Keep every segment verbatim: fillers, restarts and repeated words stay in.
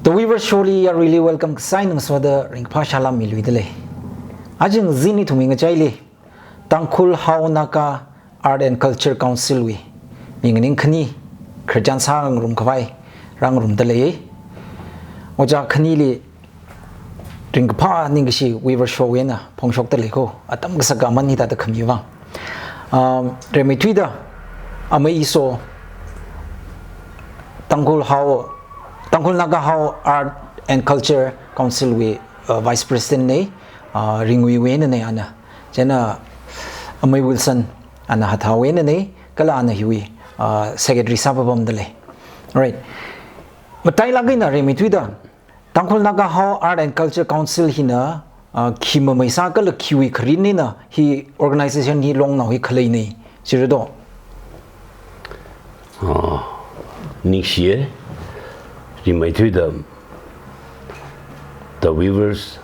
The Weavers Show li yaruili welcome kasā eina ngasoda ringkaphā salām miluidalei. Aja ngazin ithumwui ngachaili Tangkhul Hao Naga Art and Culture Council wui mi nganing khani khararchan sāngarum khavai rāngarumdalei. Ojā khanili ringkaphā ningkashi Weavers Show wui eina phongshokdalei ko, atam kasā aman hithāda khami vang. Um, rimeithuida amei Iso Tangkhul Hao, Tangkhul Naga Hao Art and Culture Council wui, uh, Vice President nei, uh, Ringwui wui einanei ana. Chieina amei Wilson ana Hathawui einanei, kala ana hiwui, uh, Secretary sāpapamdalei. Alright. Matailāk eina rimeithuida Tangkhul Naga Hao Art and Culture Council hina, ah, khi mamei sā kala khiwui kharin eina hi organization hi longnao hi khalei nei, chira do? Ah, ningshiye, rimeithuida The Weavers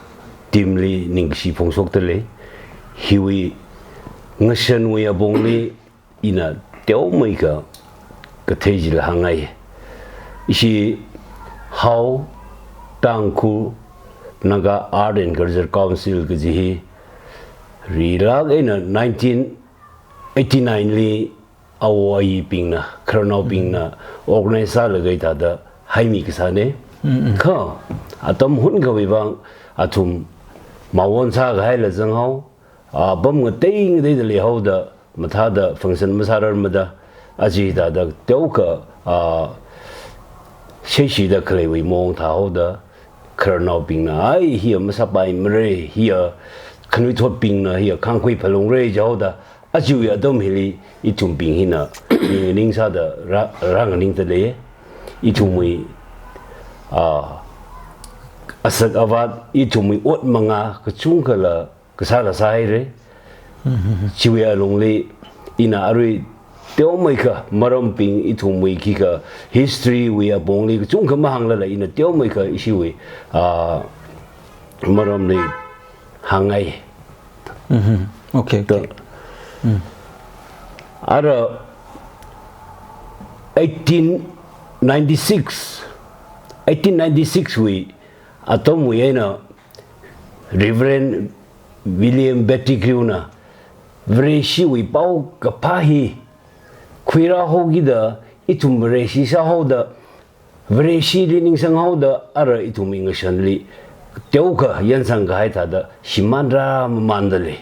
team li ningshi phongshokdalei, hiwui ngashanwui apongli ina teomeikha kathei chila hāngngai. Ishi Hao Tangkhul Naga Art and Culture Council kaji hi rilāk eina nineteen eighty-nine li awo ayibingna, khararnaobingna organize sālaga hithāda haimi kasāne. Mm, mm. Kha atam hunkhavai vang athum mawon sākahaila zanghao, ah, apam ngatei ngateida leihaoda, mathāda function masārarmada, aja hithāda teokha, ah, sheishida khaleiwui maong thāhaoda, khararnaobingna, ai, hiya masāpaimara, hiya khanuithotbingna, hiya khangkhui phalungra jihaoda, ajawui atam hili ithumbing hina ning, ningsāda rā, rānganingdalei. Ithumwui, ah, asak avāt, ithumwui ot mangā kachungkhala kasāla sāhaira. Mhm. Chiwui alungli ina arui teomeikha marambing ithumwui khikha history wui apongli kachungkha mahānglala ina teomeikha ishiwui, ah, maramli hāngngai. Mhm. Okay, okay. Mm. Ara eighteen ninety-six, eighteen ninety-six wui atamwui eina Reverend William Pettigrew na Vareshiwui paokaphā hi khuirāhaokida, ithum Vareshi sāhaoda, Vareshili ningsanghaoda, ara ithumwui ngashanli teokha yansang kahai thāda shimānrā mamāndalei.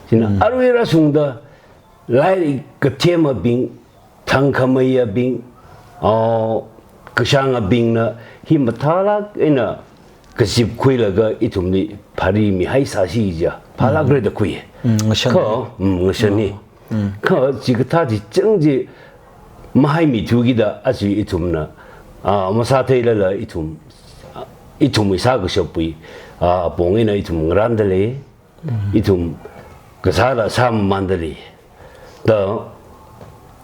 China, mm, arui rāshungda, lairik kathemabing, thangkhameiyabing, ah, kashāngabingna hi mathālāk eina kazipkhuilaga ithumli phari mihaisāsi jiakha phālākra da khui. Mm, ngashan. Kha, mm, ngashan hi. Mm. Kha chikathā chi chang chi mahaimithu kida aja ithumna, ah, masātheilala ithum, ithumwui sākashapwui, ah, apong eina ithum ngarāndalei. Mm. Ithum kasāla sāmamāndalei. Da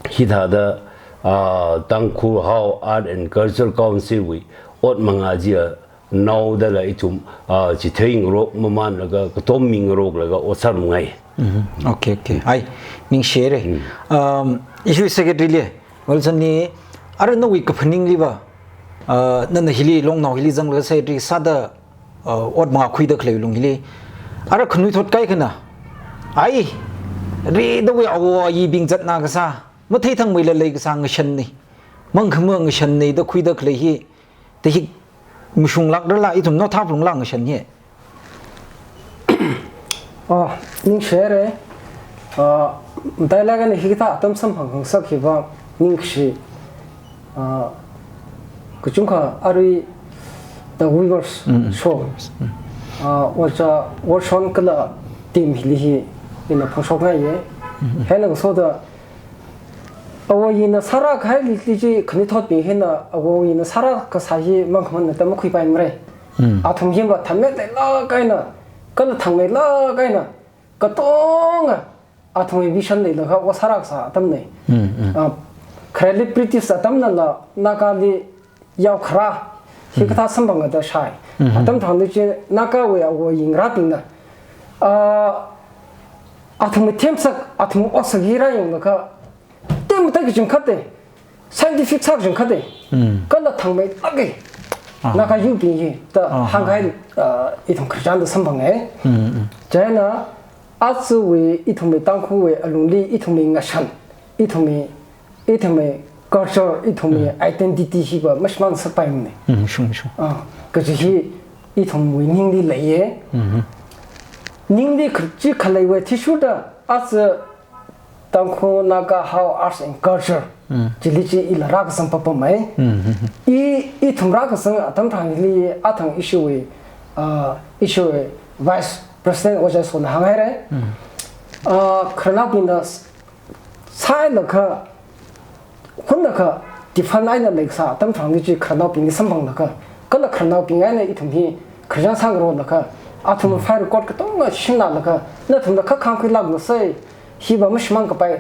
hithāda, ah, Tangkhul Hao Art and Culture Council wui ot mangā chiya naodala ithum, ah, chitheingarok mamānlaga, katom mingaroklaga ot sārumngai. Mhm. Okay, okay. Ai, ningshire. Mm. Um, issue secretary li, Wilson ni, ara nawui kaphaningliva, ah, nana hili longnao hili zanglaga secretary sāda, ah, ot mangā khuida khalei lung hili. Ara khanuithot kaikhana, ai, ridawui awo ayibing zatna kasā, matheithangmeila lei kasā ngashan nei, mangkhama ngashan nei da khuida khalei hi, da hi mashunglākrala, ithum naotha phalunglā ngashan hi. Oh, ningshire. Ah, matailāk eina hikathā atam samphang khangasak hiva ningshi. Ah, kachungkha arui The Weavers, mm, mm, Show, mm, ah, ojā Worshon kala team hili hi ina phongshokngaiye. Mm, mm. Hieina ngasoda, awo ayina sārākahaili chi khanuithotbing hina awo ayina sārā kasā hi mangkhamana da makhuipaimara. Mm. Athum hiva thangmeileilāk eina, kala thangmeilāk eina, katonga athumwui vision leilaga ot sārā kasā atam nei. Mm, mm. Ah, khareli British atamnala Nagali yaokharā, hikathā samphanga da shai. Mhm. Atam tharanli chi Nagawui awo ayi ngarābingna, ah, athumwui themsak, athumwui otsak hi rāyanglaga, themda kachungkha te, scientific sā kachungkha te, mm, kala thangmeilāke. Naga yuping hi da hāngkahai, uh, ithum khararchan da samphanga. Chieina, ajawui ithumwui Tangkhulwui alungli ithumwui ngashan, ithumwui, ithumwui culture, ithumwui identity hiva mashimān ngasakpaimana. Shung, shung. Ah, kaji hi ithumwui ningli leiya. Ningli kharchi khaleiwui athishurda aja Tangkhul Naga Hao Arts and Culture chili chi ila rākazang papamai. I, ithum rākazang atam tharanli athang ishiwui, ah, ishiwui Vice President Ojā Sona hānghaira. Ah, khararnaobingna s-, sālaga, hunlaga, define eina leisā atam tharanli chi khararnaobingli samphanglaga, kala khararnaobing eina ithum hi khararchan sāngarolaga, athum file record katonga shinlaga, nathumna kha khangkhuilākngasai, hiva mashimānkapai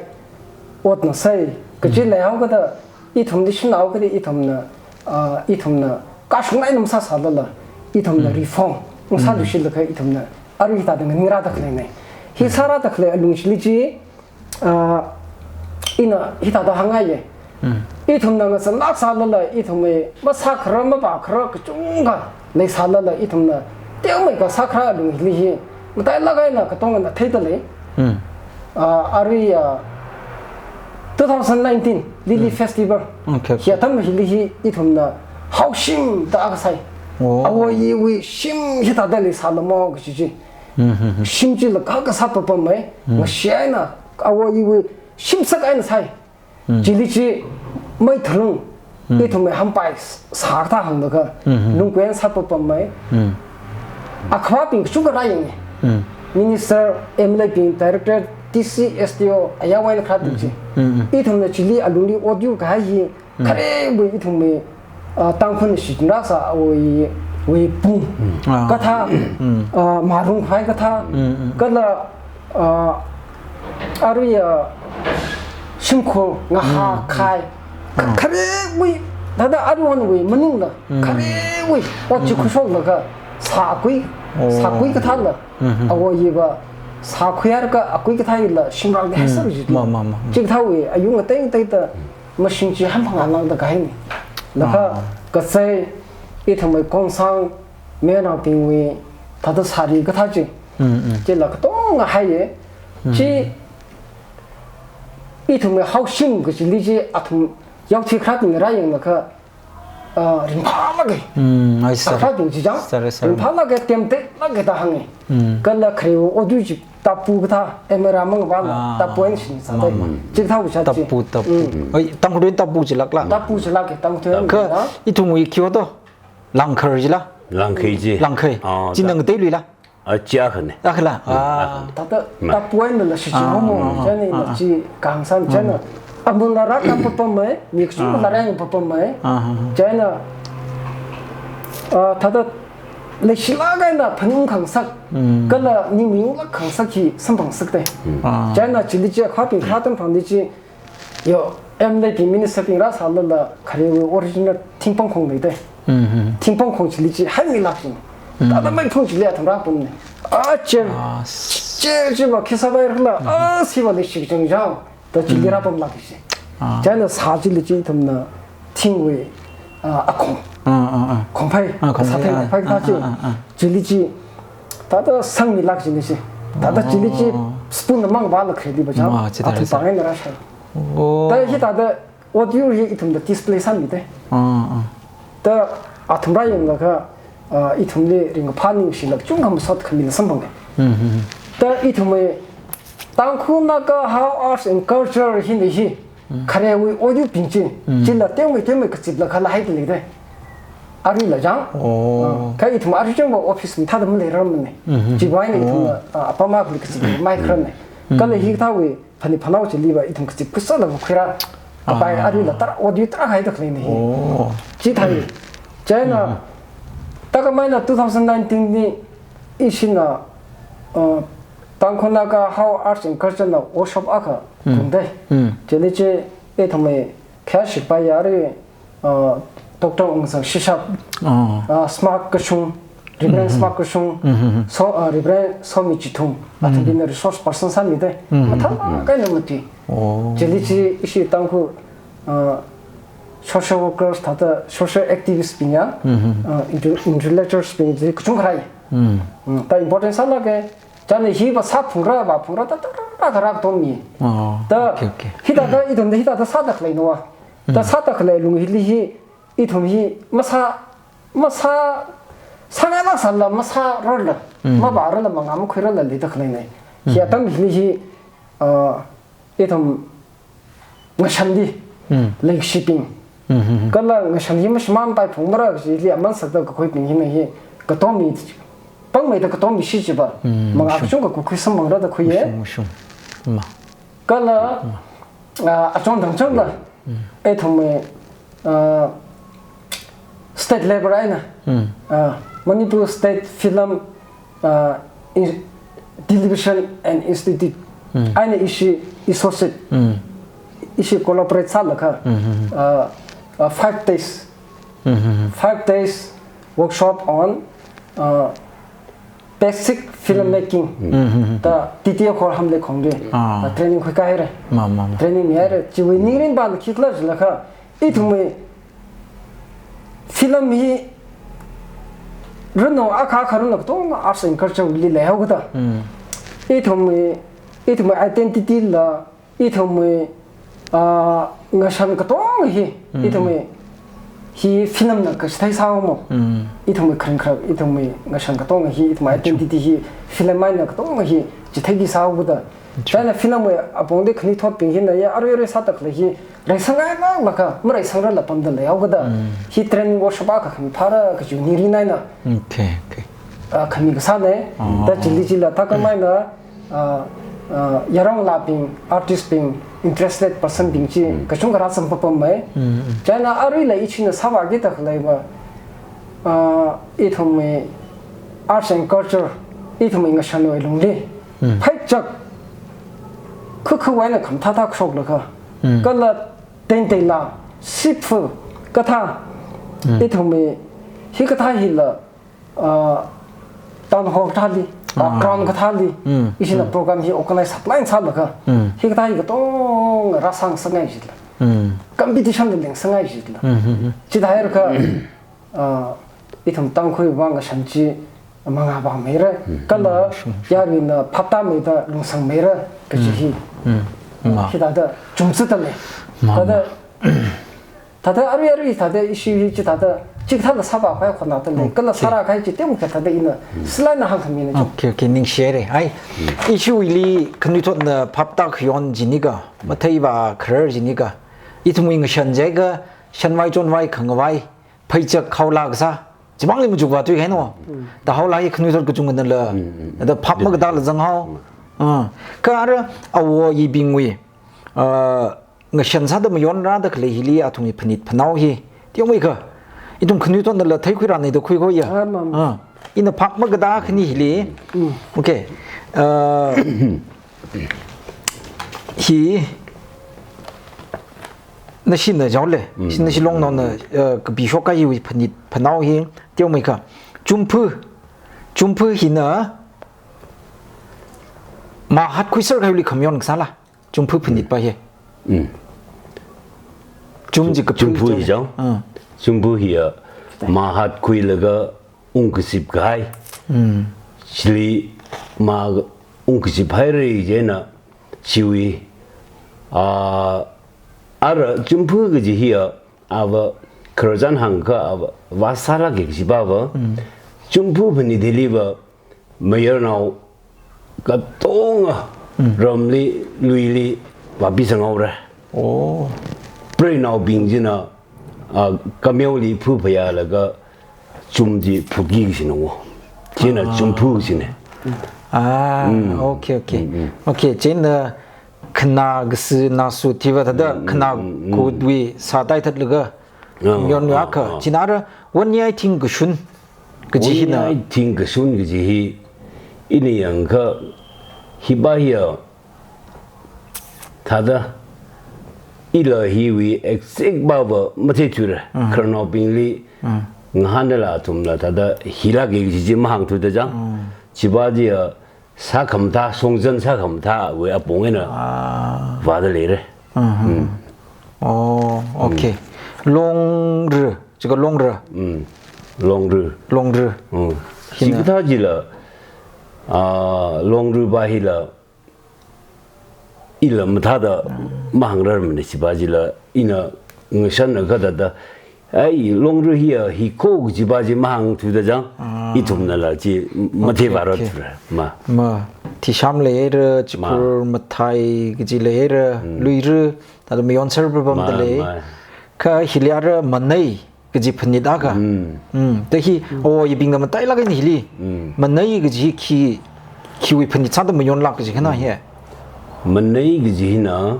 otngasai kaji leihaokada, ithumli shinhaokada ithumna, ah, ithumna kashung eina masāsālala, ithumna reform masāluishilaga ithumna arui hithāda nganingrāda khaleina. Hi sārāda khalei alung chili chi, ah, ina hithāda hāngngaiya. Ithumna ngasānlāksālala, ithumwui masākhara mapākhara kachungkha leisālala, ithumna teomeikha sākhara alung hili hi matailāk eina katongana theida lei. Ah, arui, ah, two thousand nineteen Lily Festival. Okay, okay. Hi atam hili hi ithumna haoshimda akha sāi. Oh. Awo ayiwui shim hithāda leisālamo kaji chi. Shim chila kha kasā papamai. Ngashei eina awo ayiwui shimsak eina sāi. Chili chi mei thalung, ithumwui hampai s-, sākatā hānglaga, lungkui eina sā papamai. Akhavābing kachungkha rāyanga. Minister, M L A bing, director, D C, S D O, ayāwui eina kharābing chi. Ithumna chili alungli ot yurkahai hi, kharewui ithumwui, ah, Tangkhulna shichinrāsā awui, wui pung kathā, ah, marung khai kathā, kala, ah, arui, ah, shimkhur ngahā khai. Kha-, kharewui, thāda aruiwui maningla, kharewui ot chi khuishoklaga, sākhui, sākhui kathāla, awo ayiva, sākhuihairaka akhui kathāla, shimrang de haisā ji. Ma, ma, ma. Chikathāwui ayung ateng teida, mashing chi hamphang alangda kahaina. Laga kachai ithumwui kongsang mayarnaobingwui thāda sari kathā chi. Chila katonga haiya. Chi ithumwui haoshim kachili chi athum yaothui kharābingna rāyanglaga, ah, ringphālāka. Ai, sir. Sākharābing chi chang. Sir, sir. Ringphālāka, temteilāka da hānga. Kala kharewui ot yur chi tapu kathā, M R A mang vāla, tapu eina shinsā da. Chikathāwui chi. Tapu, tapu. Oi, Tangkhul tuina tapu jilākla. Tapu jilāka, Tangkhul tuina. Kha, ithumwui khi ot to, langkhar jila. Langkhai ji. Langkhai. Ah, chi ngateiluila. Ah, chi akhana. Akhala. Ah. Thāda, tapu einala shichin homo, chieina ina chi kahāng sāmi chieina. Amunla rātā papamai, mi kachungkhala rāyang papamai. Chieina, ah, thāda, leishilāk eina phaningkhangasak, kala ningminglāk khangasak hi samphangngasakta. Chieina chili chi akhavābing kharā atam tharanli chi, yo, M L A bing, minister bing rāsālala kharewui original thingpangkhong leida. Thingpangkhong chili chi haimilāk jina. Thāda meiphung chili athum rāpamna. Ah, chair, chair chiva khi sāpairala, ah, siva leishi chang chang. Da chili rāpamlāk ji. Chieina sā chili chi ithumna thingwui, ah, akhong. Khongphei. Sāthing phei kathā chi. Chili chi thāda sangmilāk jina chi. Thāda chili chi spoon na mang vāla khareli va chang. Athum pāng eina rāshai. Oh. Da hithāda ot yur hi ithumna display sāmida. Ah, ah. Da athum rāyanglaga, ah, ithumli ringkaphā ningshilāk chungkha masot khamila samphanga. Da ithumwui Tangkhul Naga Hao Arts and Culture hina hi, kharewui ot yurbing chi, chila teomei teomei kachiplaga khalei haida leida. Aruila chang. Oh. Ah, kha ithum arui chang va office mathāda maleirarmana. Chiwui eina ithumna, ah, apam akhali kachip mai khararna. Kala hikathāwui phanit phanao chili va ithum kachip khuisālaga khuirā kapai aruila tarā, ot yur tarākha haida khaleina hi. Oh. Chithāi. Chieina, thākhameina two thousand nineteen li ishina, uh, Tangkhul Naga Hao Arts and Culture na workshop akha kungda. Chili chi ithumwui khayāshik paiya arui, uh, Doctor Ungzang Shishap, uh, Smak Kashung, Reverend Smak Kashung, So, uh, Reverend Somi Chithung, athumbingna resource person sāmida. Mathālāk eina mati. Oh. Chili chi ishi Tangkhul, uh, social workers, thāda social activists bing ya, uh, inter-, intellectuals bing chi kachungkha rāi. Mm, ta important sālāka. Chieina hi vāsāphungra, vāphungra, thāda rākha rākatomi. Oh, ta, okay, okay. Hithāda, ithumda hithāda sāda khalei no. Ta sāda khalei lung hili hi, ithum hi masā, masā, sāngailāk sālala masārarla, mavārarla, mangā makhuirarla leida khaleina. Hi atam hili hi, uh, ithum ngashan di, leikashibing. Kala ngashan hi mashimānpai phungmara kaji hili aman sāda kakhuibing hina hi katomi, pāngmeida katomishi jiva. Mangā kachungkha kakhui samphangra da khuiya. Mashung, mashung. Ma. Kala, ah, achon thangchonla, ithumwui, ah, state level eina, ah, Manipur State Film, ah, In-, Television and Institute eina ishi associate, ishi collaborate sālaga, ah, ah, five days, five days workshop on, ah, basic filmmaking. Ta T T A Khorham Leikhongli, ah, training khuikāhaira. Ma, ma, ma. Training mihaira. Chiwui ningrin ban khikhala jilakha, ithumwui film hi rānao akha akha rānao katonga arts and culture li leihaokida. Ithumwui, ithumwui identity la, ithumwui, ah, ngashan katonga hi, ithumwui hi film na kachithei sāhaomo. Ithumwui kharing kharak, ithumwui ngashan katonga hi, ithumwui identity hi film eina katonga hi chitheiki sāhaokida. Chieina film wui apongli khanuithotbing hina ya arui arui sāda khalei hi reisangngailāklaga, mareisangrarla pamda leihaokida. Hi training workshop akha khami phāra kaji ningrin eina. Okay, okay. Ah, khami kasāna. Oh. Ta chili chila ta kamaina, ah, ah, yaronlabing, artist bing, interested person bing chi kachungkha rāsamphanpammi. Chieina aruila ichina sāvāki da khaleiva, ah, ithumwui arts and culture, ithumwui ngashanwui lungli pheichak khuikhuiwui eina khamathā thā shoklaga, kala teinteila, sipfu kathā, ithumwui hikathā hila, ah, town hall kathāli, ah, ground kathāli, ishina program hi organize sāplai sālaga, hikathā hi katonga rāsāngasakngai jila, competition la lengsāngai jila. Chithāhairaka, ah, ithum Tangkhul vang ngashan chi mangā vāmeira, kala yaruina phaptāmeida lungsangmeira kaji hi. Ma. Hithāda chumsāda lei. Ma, thāda, ma. Thāda arui arui thāda issue hi chithāda, chikathāla sāvākhavai khonada lei. Okay. Kala sārākahai chi teokha thāda ina, sālaina hāngkhamina chi. Okay, okay, ningshihaira. Ai, issue hili khanuithotna phaptā khayon jinika, matheivā kharar jinika, ithumwui ngashan jiakha, shanvai chonvai khangavai, pheichak haola kasā, chimangli machukva tui kahaina. Mm. Ta haola hi khanuithot kachungkhanala, mm, mm, mm, da phap makatā la zanghao. Mm. Ah, kha ara awo yibingwui, ah, ngashan sāda mayonrāda khalei hili athumwui phanit phanao hi, teomeikha, ithum khanuithotnala theikhuirāna da khuikhoya. Ah, ma'am. Ah, ina phap makatā khani hili. Mm. Okay. Ah, hi, nashina jaole, mm, shi nashi longnaona, eh, kapi shokkahaiwui phanit phanao hi, teomeikha. Chumphu, chumphu hina, mahatkhuiser kahaiwuili khamayon kasāla, chumphu phanitpa hi. Mm. Chum chi kapi chumphu hi jao. Ah. Chumphu hi ya, mahatkhuilaga, ungkazip kahai. Mm. Chili ma ungkazip haira chieina chiwui, ah, ara chumphu kaji hi a, ava khararchan hāngkha ava vāsālāka kajipa va. Mm. Chumphu phanit hiliva mayarnao katonga, mm, ramli, luili vāpisanghaora. Oh. Preinaobing china, ah, kameoli phu phayālaga chum chi phuki kajina wo. China, ah, chumphu kajina. Ah, mm, okay, okay. Mm, mm. Okay, chieina khanā kasu nasu thiva thāda, mm, mm, khanā, mm, mm, kutwui sātai thatlaga, ah, yonwui, ah, akha, ah, china ara vanyai thingkashun kaji hina. Vanyai thingkashun kaji hi, ina yangkha hipa hi ya, thāda, ila hiwui exact pa va matheithuira. Mm. Khararnaobingli, mm, ngahānla athumla thāda hilāka kaji chi mahāngthuda chang. Mm. Chipa chi ya, sākhamathā, shongzan sākhamathāwui apong eina, ah, vāda leira. Mhm. Mm. Oh, okay. Mm. Longru, chika longru. Mm. Longru. Longru. Mm. Hina. Chikathā chila, ah, longru va hila, ila mathāda mahāngrarmana chiva chila, ina ngashan na kathāda, ai, longru hiya, hi ko kajiva chi mahāngthuda chang, Ah. ithumnala chi, Okay, matheiva okay. rarthura, ma. Ma, thisham leira, Ma. chikhur mathai kaji leira, Mm. luira, thāda mayonser pamda Ma, lei. ma. Kha hili ara manei kaji phanit akha. Mm. Mm. Thāda hi, o, yibingna matailāk eina hili. Mm. Manei kaji hi khi, khiwui phanit sāda mayonlāk kaji khana hi. Manei kaji hina,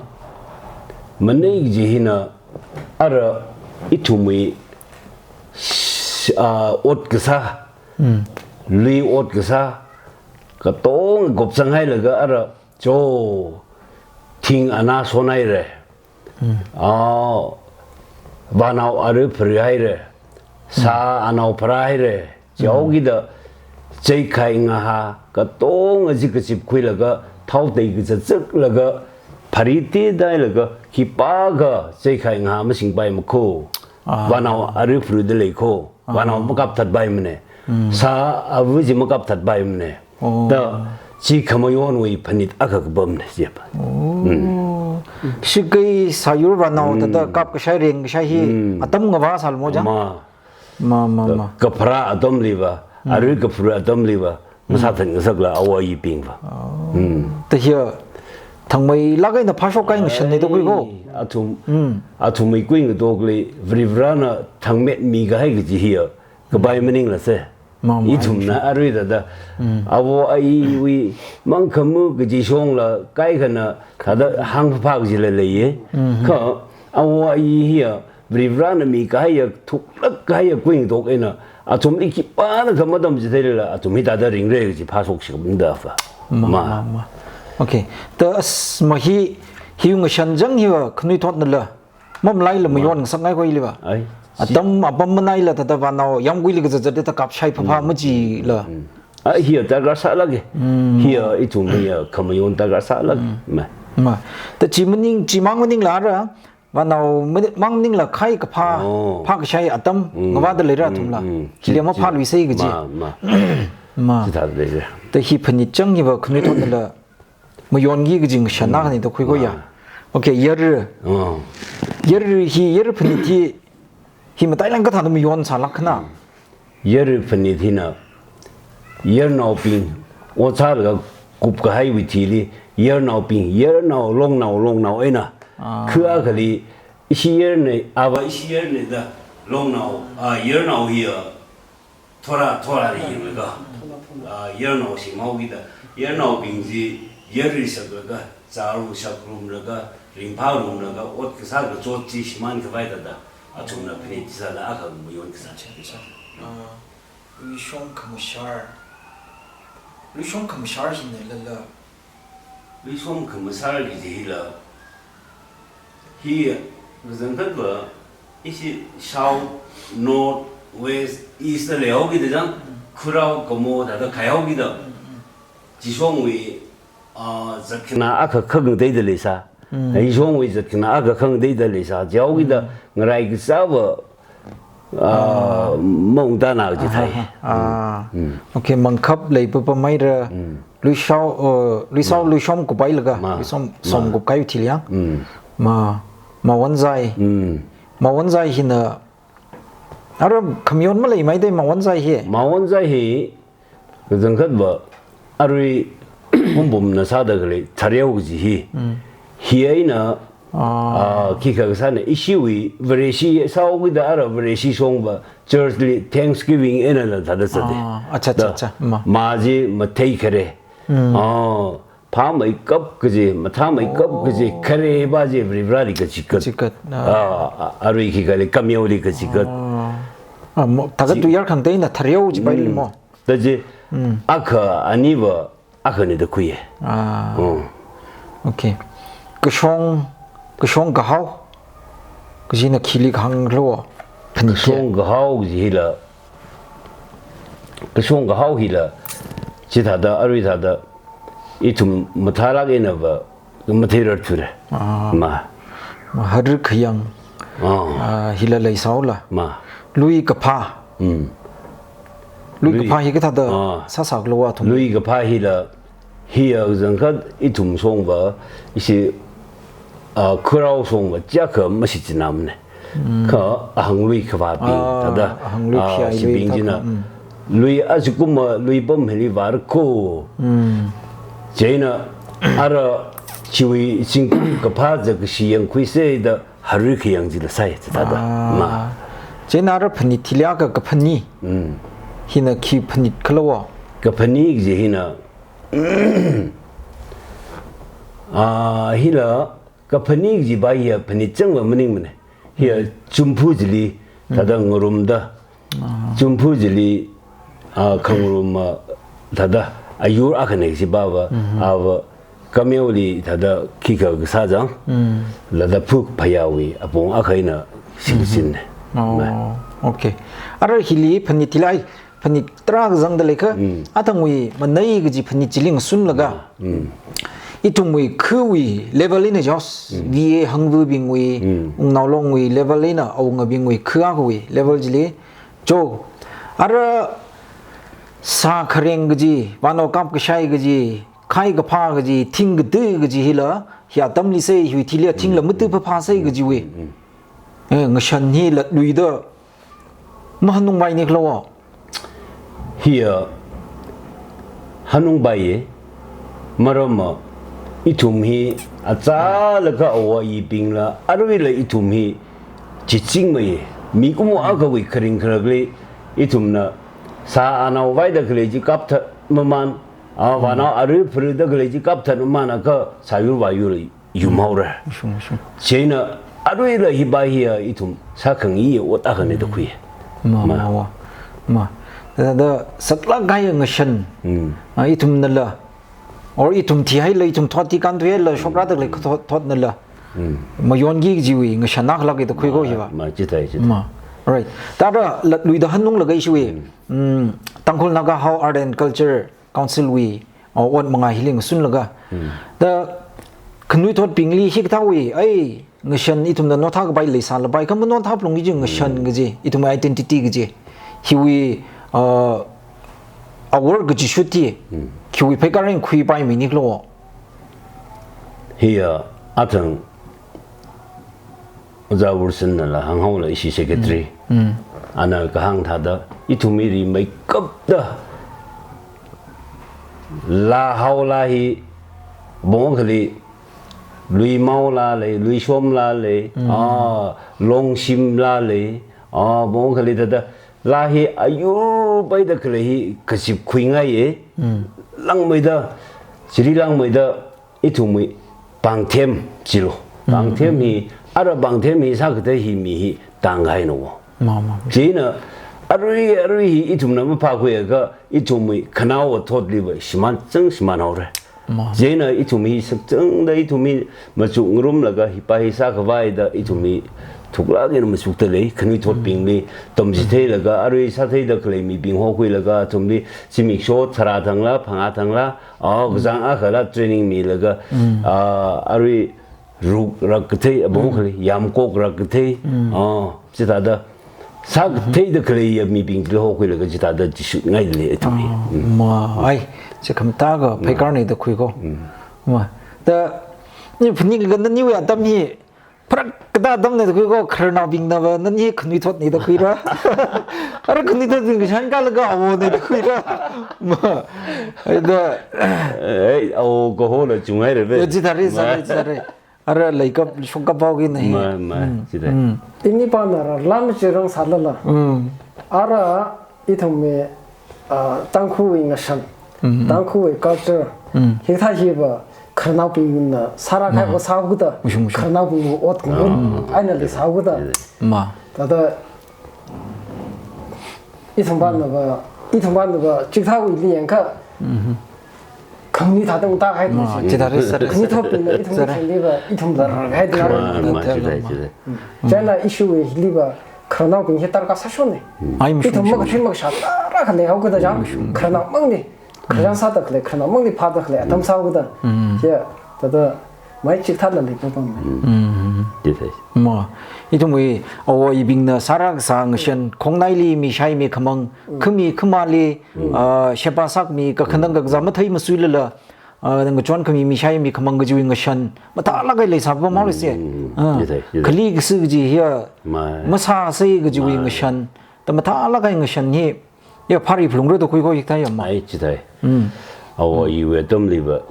manei kaji hina, ara ithumwui, s-, ah, ot kasā, Mm. lui ot kasā, katonga kupsanghailaga ara, cho, thing ana sonhaira. Mm. Ah, vānao ara pharāhaira. Sā Mm. anao pharāhaira. Chihaokida, Mm. cheikhai ngahā, katonga chi kachipkhuilaga, thaotei kazatzaklaga, phariti dailaga, khipākha cheikhai ngahā masingpaimana ko. Ah. Vānao ara pharāda lei ko. Ah. Vānao makapthatpaimana. Mm. Sā ava chi makapthatpaimana. Oh. Thāda, chi khamayonwui phanit akha kapamna, chiva. Oh. Mm. Shakai sāyur vānao Mm. thāda kapkashai rengkashai hi Mm. atam ngavā sālamo chang? Ma. Ma, ma, Thāda, ma. kapharā atamliva, Mm. ara kapharā atamliva, Mm. masāthat ngasakla āwo āyibingva. Oh. Mm. Thāda hiya, thangmeilāk eina phāshok kahai ngashanna da khui ko. Ai, athum, Mm. athumwui kuingatokli, Varivarana thangmet mikahai kaji hiya, kapai Mm. maningla se. Ma, ma, Ithumna ai. arui thāda, Mm. āwo āyiwui mangkhamu kaji shongla, kaikhana thāda hāngphā kajila leiya. Mm-hmm. Kha, āwo āyi hiya, Varivarana mikahaiya, thuklāk kahaiya kuingatok eina, athumli khipānakha matamchitheilala, athum hithāda ringra kaji phāshokshikmada va. Ma, Ma. ma, ma. Okay. Thāda as ma hi, hi ngashan chang hiva, khanuithotnala, mamalaila mayon ngasakngai ko hiliva. Ai, chi- Atam apam manaila thāda vānao yamkuili kazatzatta kapshai phapha Mm. machila. Mm. Ah, hiya darkar sālāka. Mm. Hiya ithum hiya khamayon darkar sālāk. Mm. Ma. Ma. Thāda chi maning, chimang maningla ara, vānao mani-, mang maningla khai kaphā, Oh. phākashai atam, Mm. ngavāda leira Mm, athumla. mm. Chili ama Chi-, phāluisei kaji. Ma, ma. Ma. Chithāda leira. Thāda hi phanit chang hiva khanuithotnala, mayonki kaji ngashanna Mm. khani da khui ko ya. Ma. Okay, yar. Oh. Yar hi, yar phanit hi, hi matailāk kathāda mayon sālāk khana. Yar phanit hina, yarnaobing, ot sālaga kupkahaiwui thili, yarnaobing, yarnao, longnao, longnao eina. Ah. Kha akhali, ishi yarna, ava ishi yarna da, longnao, ah, yarnao hiya, thora, thora da yanglaga, ah, yarnao shimhaokida, yarnaobing chi, yar risaklaga, chāru shakrumlaga, ringphārumlaga, ot kasā kachot chi shimānkhavai thāda, athumna phanit sāla akha mayon kasā chi. Ah, luishong khamashar. Luishong khamashar hina lala. Luishong khamashar kaji hila. Hi, kazangkhatva, ishi south, north, west, east da leihaokida chang, khurao kamo thāda khaihaokida. Chishongwui, ah, zatkhana akha khangateida leisā. Mm. Hishongwui zatkhana akha khangateida leisā. Chihaokida Mm. ngarai kasāva, ah, Ah. maungtāna kaji thai. Aha, ah. Mm. Okay, mangkhap lei papamaira. Mm. Luishao, uh, luishao, Ma. luishom kupailaga. Ma. Luishom, Ma. som kupkahai thili ya. Mm. Ma, mawonzai. Mm. Mawonzai hina. Ara khamayon maleimeida mawonzai hi. Mawonzai hi, kazangkhatva, arui humbumna sāda khalei, thareo kaji hi. Mm. Hi eina, Ah. ah, khikha kasāna, ishiwui, Vareshi, sāhaokida ara Vareshi shongva, church li Thanksgiving einala thāda sāda. Ah, acha, acha, Da acha, ma. ma chi matheikhare. Mm. Ah, phāmeikap kaji, mathāmeikap kaji, Oh. khareva chi, Varivarali kachikat. Kachikat, ah. Ah, a-, arui khikha lei, khameoli kachikat. Ah. Ah, mo, thākha Chi- tu yar khangateina thareo chipaili Mm. mo. Thāda chi, Mm. akha aniva, akhana da khuiya. Ah. Oh. Okay. Kashong, kashong kahao. Kajina khili kahānglo. Phanit hi. Kashong kahao kaji hila. Kashong kahao hila. Chithāda, arui thāda. Ithum mathālāk einava. Matheirarthura. Ah. Ma. Ma, haru khayang. Ah. Ah, hila leisāhaola. Ma. Lui kaphā. Mm. Lui Lui. kaphā hi kathāda Ah. sāsā khala athum. Lui kaphā hila, hiya zangkhat ithum shongva, ishi, ah, kharao shongva, chiyākha mashichinamane. Mm. Kha ahang lui kaphābing, Ah, thāda, ahang lui ah, phiyai lui shibing thākha, china, mm. Lui azikumva, lui pam hili vāra ko. Mm. Chieina, ara chiwui zingkum kaphā zakashi yangkhuisa da, harui khayang chila sai, thāda. Ah. Ma. Chieina ara phanit thili akha kaphani. Mm. Hina khi phanit khala? Kaphani kaji hina, ah, hila kaphani kajiva hiya phanit changva maningmane. Hiya Mm. chumphu chili, thāda Mm. ngarumda. Ah. Chumphu chili, ah, khangarum, ah, thāda ayur akhana kajipava, Mhm. ava kameoli thāda khikha kasā zang, Mm. lada phuk phayāwui apong akha eina singsin. Mhm. Oh, Ma. okay. Ara hili phanit thili ai, phanit tarākha zangda leikha, Mm. athangwui manai kaji phanit chili ngasunlaga, Mm. ithumwui khawui level eina jos, Mm. V A hangvabingwui, Mm. wungnao longwui level eina awungabingwui kha akhawui level chili, jo, ara sā khareng kaji, vānao kap kashai kaji, khai kaphā kaji, thing kati kaji hila, hi atamli sai, hiwui thili thingla Mm. matu phaphā sai kajiwui. Mm. Eh, ngashan hi latluida mahanungpaine khala? Hiya hanungpaiye, maramva ithum hi achālakha awo ayibingla, aruila ithum hi chichingmeiye. Mikumo akhawui kharing kharakli ithumna sā anao vaida khalei chi kapthat maman, ah, vānao arui pharida khalei chi kapthat maman akha sāyur vāyur yumhaora. Mashung, mashung. Chieina aruila hiva hiya ithum sākhangayi ot akhane da khui. Ma, Ma. ma, wa. Ma. Da, da, saklāk kahai ngashan. Mm. Ah, ithumnala. Or ithum thihaila, ithum thot tikanthuihaila, shokrāda khalei kathot, thotnala. Mm. Mayonki kajiwui ngashan akhalāke da khui ko Ma, hiva. ma, chithai, chithai. Ma. Right. Thāda latluida hanunglaga ishiwui. Mm. Mm, Tangkhul Naga Hao Art and Culture Council wui, uh, ot manga hili ngasunlaga. Hmm. Da khanuithotbingli hikathāwui, ai, ngashan ithumna nothā kapai leisālapai, kha manothā phalungki kaji ngashan Hmm. kaji, ithumwui identity kaji. Hiwui, uh, awor kaji shuti, Hmm. khiwui pheikar eina khuipaimine khala? Hiya, athang Ojā Wilson nala hānghaola ishi secretary. Mm. Mm. Ana kahāng thāda, ithum hi rimeikapta laa haolaa hi, bong akhali, luimao laa lei, luishom laa lei, Mm. ah, longshim laa lei, ah, bong akhali thāda, laa hi ayur paida khalei hi kazip khuingaiye. Mm. Langmeida, chili langmeida, ithumwui pāngthem chilo. Mm, Pāngthem mm. hi, ara pāngthem hi sākathei hi mi hi tānghaina wo. Ma, ma, ma. Chieina arui, arui hi ithumna maphākhuiakha ithumwui khanaowa thotliva shimān chang shimān haora. Ma. Chieina ithum hi sakchangda ithum hi machuk ngarumlaga hipa hi sākhavai da ithum hi thuklāk eina machukda lei, khanuithotbingli, Mm. tamchitheilaga, arui sātheida khalei mibing hokhuilaga, athumli zimiksho tharā thangla, phangā thangla, ah, Mm. kazang akhala training milaga, Mm. ah, arui rukrak kathei, abong Mm. akhali, yamkokrak kathei, Mm. ah, chithāda, sākatheida khaleiya mibingli hokhuilaga chithāda chishutngaida lei ithum hi. Ah, Mm. ma, ai, chi khamataka Mm. pheikarne da khui ko. Mm. Ma, da, ni phaninglaga naniwui atam hi, pharak kathā atamne da khui ko, khararnaobingnava, nani khanuithotne da khuira. Ara khanuithotbing kashan kalaga awone da khuira. Ma, ai da. Ei, awo kahola chunghaira ve. Yo, chithāre, Ma. sāre, chithāre. Ara leikap, shokkap haoki na hi. Ma, ma, Mm, chithāre. mm. Ini pana rarlam chirang sālala. Mm. Ara ithumwui, ah, Tangkhulwui ngashan, Mm, mm. Tangkhulwui culture, Mm. hikathā hiva khararnaobingna sāra khai Mm. ko sāhaoda, Mashung, mashung. khararnaobingwui ot kong Ah. eina leisāhaoda. Ma. Thāda, ithumpanava, ithumpanava, chikathāwuili yangakha, Mhm. khangni thāda ungtāhai Ma, ni. chithāre, sāre, Khangni sāre. thotbingna ithum Sāre. khangliva, ithum rarhai da. Ma, ma, Thāre, chithāre, ma. chithāre. Mm. Mm. Chieina ishiwui hiliva, khararnaobing hi darkar sāshonne. Ai, mashung, Ithum mashung. makathui makashā tarākha leihaoda jang, Mashung, mashung. khararnaomangli, khararchan sāda khalei, khararnaomangli phāda khalei, atam Mm. sāhaoda. Mm. Ya, thāda, Mai chithāla leipapam. Mm. Chithāi. Ma, ithumwui awowui bingna sāra kasā ngashan, khongnaili mishai mikhamang, khami khamāli, ah, sheba sākhami kakhanang kakazā mathei masuilala, ah, ngachon khami mishai mikhamang kajiwui ngashan, mathālāk eina leisāpam haowa se. Mm. Ah, chithāi, chithāi. Khali kasā kaji hiya, ma, masāsei kajiwui, ma, ngashan, da mathālāk eina ngashan hi, ya, phari phalungra da khuikhui thai ya ma. Ai, chithāi. Mm. Awo, mm, iwui atamliva.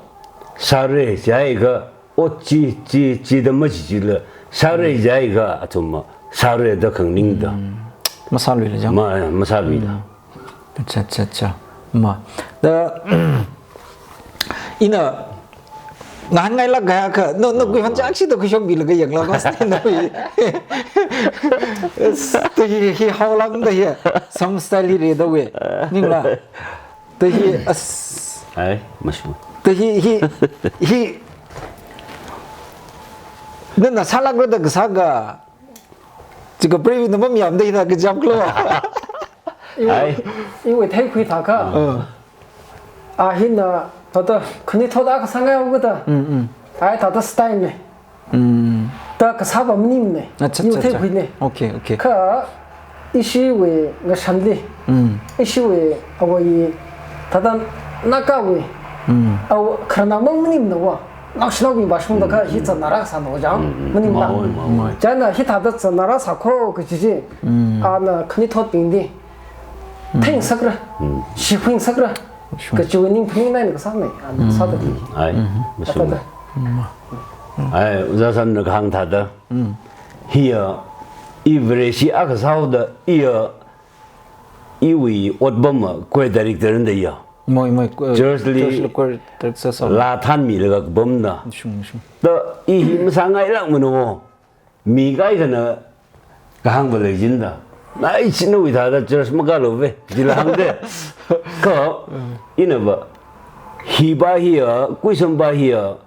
Sāra jiakha, ot chi, chi, chida machichila. Sāra jiakha, athumva. Sāra da khanganingda. Mm. Masāluila jang. Ma, masāluila. Mm. Acha, acha, acha. Ma. Da, ina, ngahānngailāk kahai akha, no, no, khuihon chakshida khuishokmilaga yanglu, mas ni, no. As, ta hi, hi haolākda hi, some style hi rida we. Ningla. Ta hi, as. Ai, mashun. Ta hi, hi, hi. Nana sālākra da kasā akha. Chika previ na mamayāmada hithā kachap klo. Iwui, ai, iwui theikhui thākha. Uh. A hina, thāda, khanuithot akha sāngai haowa da. Mm, mm. Ai, thāda style ne. Mm. Da kasāva maningmane. Acha, iwui acha, acha. Theikhuine. Okay, okay. Kha, ishiwui ngashanli. Mm. Ishiwui awowui, thāda Nagawui. Mm. Awo, khararnao mang maningmana wa. Naoshinaobing vāshungda kha hi zānara sāna jang, mm, mm, maningmana. Mawui, mawui. Chieina hithāda zānara sākho kaji chi, mm, ana khanuithotbingli, mm, theingasakra, mm, shikhuingasakra, shung, kajiwui ning phaningngaina kasāne, ana, mm, sāda. Ai, mm, mashung. Athāda. Mm. Ai, ojā sāna kahāng thāda. Mm. Hiya, i Vareshi akha sāhaoda, iya, iwui otpamva choir director na da ya. Moi, moi, eh, church li, church li choir director sā. Laa thanmilaga kapamna. Shung, shung. Da i hi masāngailākmana wo. Mi kaikhana kahāngva leichinda. Nai chinawui thāda church makālu ve. Jila hāngde. Kha, inava. Hiva hiya, kuisomva hiya,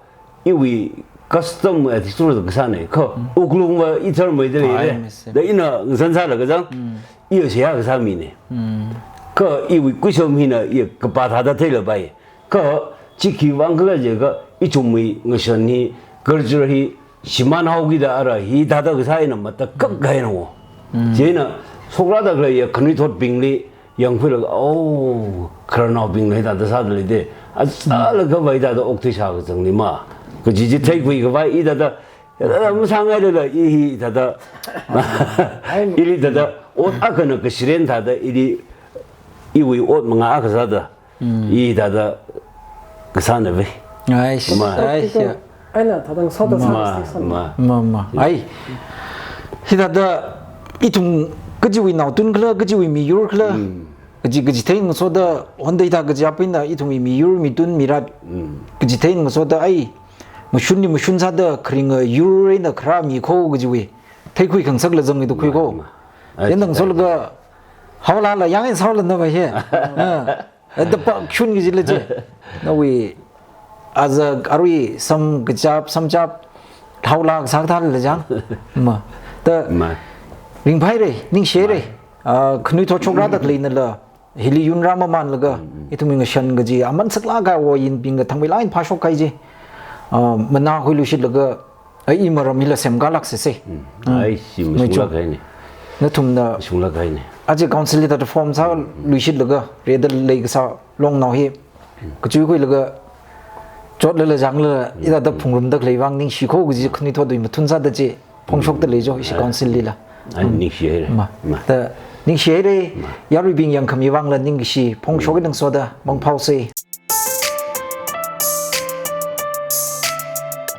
iwui custom, eh, thishurda kasāne. Kha, mm, wuklungva i tharmeida lei, ai, le. Misi. Da ina ngasan sālaga jang, mm, iya seihā kasā mine. Mm. Kha, iwui kuisom hina iya kapā thāda theilapai. Kha, chi khiwui vang khala jiakha, ithumwui ngashan hi, culture hi, shimān haokida ara hithāda kasā eina matakhak kahaina wo. Mm. Chieina, shokrāda khalei ya khanuithotbingli, yangkhuilaga, oh, khararnaobingna hithāda sāda leide. Achālakha va hithāda okthuisā kazangli ma. Kaji chi theikhui khavai i thāda, thāda masāngailala i hithāda. Ai. Ili thāda, ot akhana kashiren thāda, ili iwui ot mangā akha sāda. Mm. I thāda kasāna ve. Ai, ma, ai, ot, ya. Eina thāda ngasoda, ma, sā, sā, sā. Ma. Ma, ma. Ai. Hithāda ithum kajiwui naotun khala, kajiwui miyur khala. Mm. Kaji, kaji theingasoda, honda hithā kaji apina, ithumwui miyur, mitun, mirat. Mm. Kaji theingasoda, ai. Mashunli mashun sāda, kharinga yur eina kharā mikho kajiwui. Theikhui khangasakla zangli da khuikho. Ma, ma. Ai, yan dang chithāi. Solaga, haolala, yang in saola na va he. Ah. Ata pa shun kajila je. Nawui, aza arui sam kachap, samchap, haola kasā thāla jang. Ma. Ta, ma, ringphai re, ningshi re. Ma. Ah, khanuithot shokrāda khaleina la, hili yunra mamanlaga, mm, mm, ithumwui ngashan kaji, aman saklāk kahai wo yinbingna thangmeilāk eina phāshok kahai je. Ah, mana huiluishitlaga, ai, i maram hila semkālāk sese. Mm. Mm. Ai, chi, mai mashunglāk chu, kahaine. Nathumna. Mashunglāk kahaine. Aja council hithāda form sā, mm, mm, luishitlaga, rida leikasā longnao hi. Mm. Kachuikhuilaga, chotlala janglala, mm, hithāda, mm, phungrumda khalei vang ningshikho kaji khanuithotwui mathun sāda chi, phongshokda lei jo, ishi, mm, council lila. Ai, mm, ningshi haire. Ma. Ma. Ta, ningshi haire, ma, yaruibing yangkhami vangla ningkashi, phongshok, mm, ngasoda, mangphaose.